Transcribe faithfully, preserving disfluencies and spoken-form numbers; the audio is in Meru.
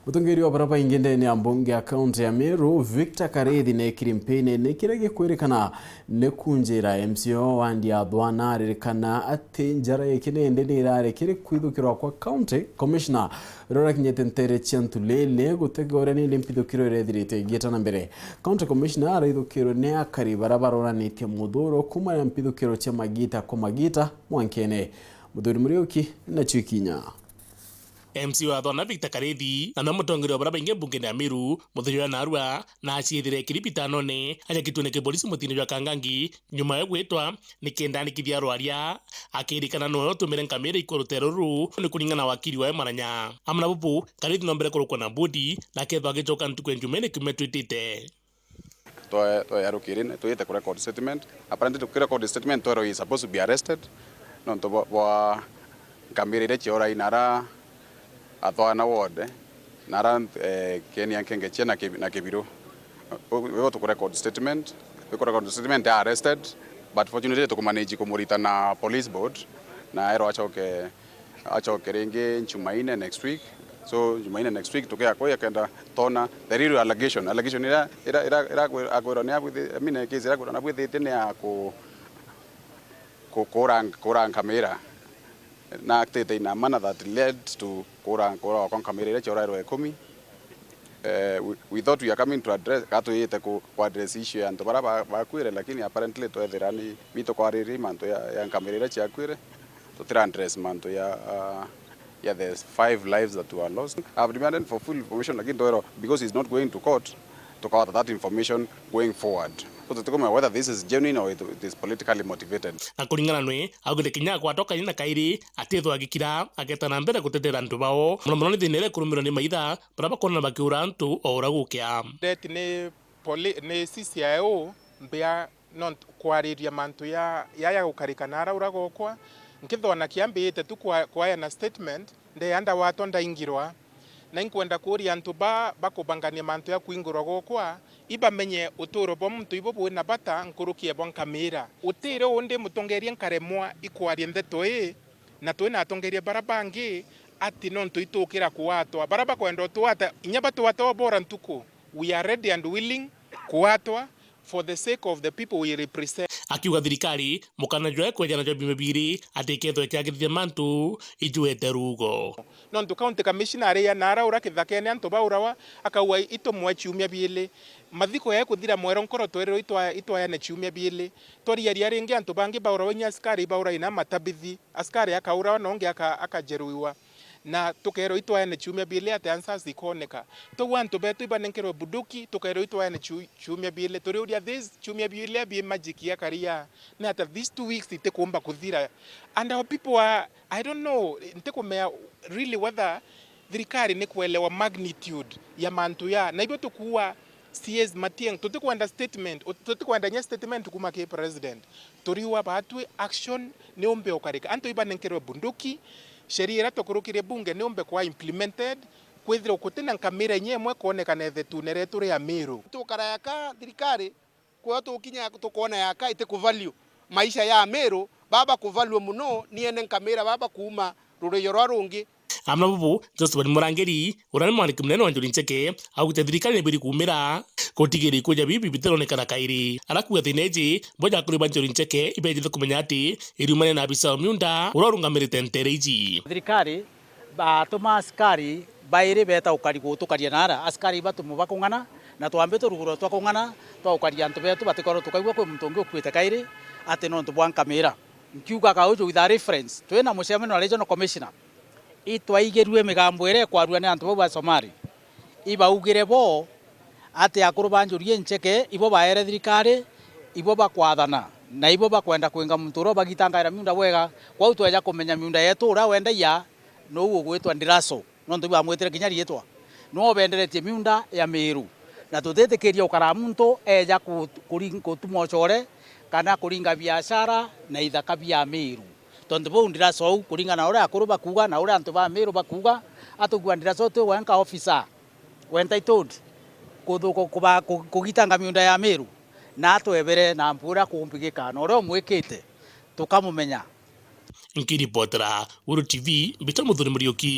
Mutongeria wa baria baingi ndene ya mbunge ya kaunti ya Meru, Victor Karithi, nekiri mpinene kiria gikwirikana ni kunjira M C A wa wandi ya Thwana aririkana ati njara ya kinende ni irari kiri kwithukirwa kwa county commissioner uria urakinyite ntere cia Ntulele gutegora nindi mpithukiro iria ithirite igieta na mbere. County commissioner araithukirwe ni akari baria baroranitie muthuro kuuma na mpithukiro cia magita kwa magita mwankene. Muthuri Muriuki nacio ikinya. M C A wa Thwana Victor Karithi, na no mutongeria wa baria baingi mbungene ya Meru, muthenya wa narua, na aciithire kiri bitanone, ajakitwe ni kipolisi mutine jwa Kangangi, nyuma ya gwitwa, nikenda andikithia rwaria, akirikana noe utumire nkamira ikua rutere ruru, ni kuringana na wakiri wawe Maranya. Amwe na bubu, Karithi no mbere kurukwa na bodi, na akethwa agicoka ntuku ya Njumaine kiumia twitite. Twe-, tweyarukire, twite ku record statement. Apparently tuki record statement, twerwa he is supposed to be arrested. Nontu bwa, bwa nkamira iria ciorai nara Athwana ward, nara, eh, Kenia Nkengechia na Kibi-, na Kibiru. U-, u-, tuku record statement, tuku record statement, are arrested, but fortunately tukumanage kumurita na police board, na erwa acoke acoke ringi Jumaine next week. So, Jumaine next week tukia kwi akenda tona the real allegation. Allegation ira, ira, ira, ira akwi-, akwirwa ni abwithi-, I mean, case ira akwirwa ni abwithitie ni ya ku-, ku-, kura, kura nkamira. Na acted in a manner that led to kura, kura kwa nkamira iria ciorairwe ikumi. Eh, we, we thought we are coming to address, ka twiyite ku, ku address issue ya antu bara ba, bakwire, lakini apparently twethira ni, mi tukwaririe mantu ya, ya nkamira iria ciakwire. Tutira address mantu ya, uh, ya the five lives that were lost. I've demanded for full information, lakini twero, because he's not going to court, tukawata that information going forward. So tutikumenya whether this is genuine or it, it is politically motivated. Na kuringana nwe, augite kinya akwatwa kairi na kairi, atithwa agikira, ageta na mbere gutetera antu bao. Muno muno ni thina iria ikurumirwa ni maitha, baria bakwonana bakiura antu o ura gukia. Death ni poli-, ni C C I O mbia nontu kwariria mantu ya, ya, ya gukarika na ara ura gokwa. Nkithona kiambite tu kwa, kwaya na statement, ndeya ndawatwa ndaingirwa. Na inkwenda kuuria antu ba, bakubangania mantu ya kuingirwa gokwa, ibamenye uturo bwa muntu ibo bwina bata nkuruki ya bwa nkamira. Utiri undi mutongeria nkaremwa ikwaria ndeto ii, na twina atongeria bara bangi ati nontu itukira kuatwa. Bara bakwenda utwata, inya batwata obora ntuku. We are ready and willing kuatwa for the sake of the people we represent. Akiuga thirikari, mukana jwae kwejana jwa biumia biiri, ati ikethwe ikiagirithia mantu, ijuete rugo. Nontu county commissioner ari ya nara ura kithakene antu baurawa, akauga itumwe ciumia biili. Mathiko yae kuthira mwero nkoro twererwe itwa-, itwayane ciumia biili. Twariaria ringi antu bangi baurawa inya askari bauraina matabithi. Askari akaurawa na ungi aka-, akajeruhiwa. Na tukeerwa itwayane ciumia biili ati answers ikoneka. Twauga antu betu ibanenkerwe bunduki, tukeerwa itwayane ciu-, ciumia biili. Turiuria these ciumia biili abi magic ya karia. Ni ata these two weeks itikuumba kuthira? And our people are, I don't know, ntikumea really whether thirikari ni kuelewa magnitude ya mantu ya. Na ibio tukuua C As Matiang'i, tutikwenda statement, tutikwenda nya statement kuma ki president. Turiua batwi action ni umbe ukarika. Antu ibanenkerwe bunduki, sheria iria tukurukirie bunge ni umbe kwa implemented, kwithirwa gutina nkamira inya imwe kwonekana ithetune rietu ria Miru. Tukara yaka thirikari, kwio tukinya tukwona yaka iti kuvalue maisha ya Miru, baba kuvalue muno, niene nkamira baba kuuma rureyo rwa rungi. Amwe na bubu, Josephat Murangiri, uria ni mwandiki munene wa Njuri Ncheke, augite thirikari nibiri kuumira gutigiria ikuja bibi bitironekana kairi. Arakuuga thina iji, boja akuri ba Njuri Ncheke ibejite kumenya ati iriumania na abisa wa miunda uria urungamirite ntere iji. Thirikari batuma askari bairi beta ukari gutukaria nara. Askari ibatumwe bakung'ana, na twambite ruguro twa kung'ana, twa ukaria antu betu batikorwo tukaigua kwi muntu ungi ukuite kairi ati nontu bwa nkamira. Nkiuga kauju with a reference, twina mucemanio na regional commissioner. Itwaigirue migambo iria ikwarua ni antu bau ba Somali. Ibaugire bo ati akuru ba Njuri Ncheke ibo baere thirikari, ibo bakwathana, na ibo bakwenda kwinga muntu uria ubagitangaira miunda bwega. Kwou tweja kumenya miunda yetu uria wendagia nou ugwitwa Ndiraso, nontu ibamwitire kinya riitwa. Niwe ubenderetie miunda ya Miru, na tutitikiria ukara muntu eja ku-, kuri-, gutuma ucore kana kuringa biashara na ithaka bia Miru. Tontu buu Ndiraso uu, kuringana na uria akuru bakuuga na uria antu ba Miru bakuuga, atukuua Ndiraso ti wenka officer we entitled kuthu-, ku-, kuba-, ku-, kugitanga miunda ya Miru, na atwebere na mpu uria kumbigika na uria umwikite, tukamumenya. Nkiripotera Weru T V, mbitwa Muthuri Muriuki.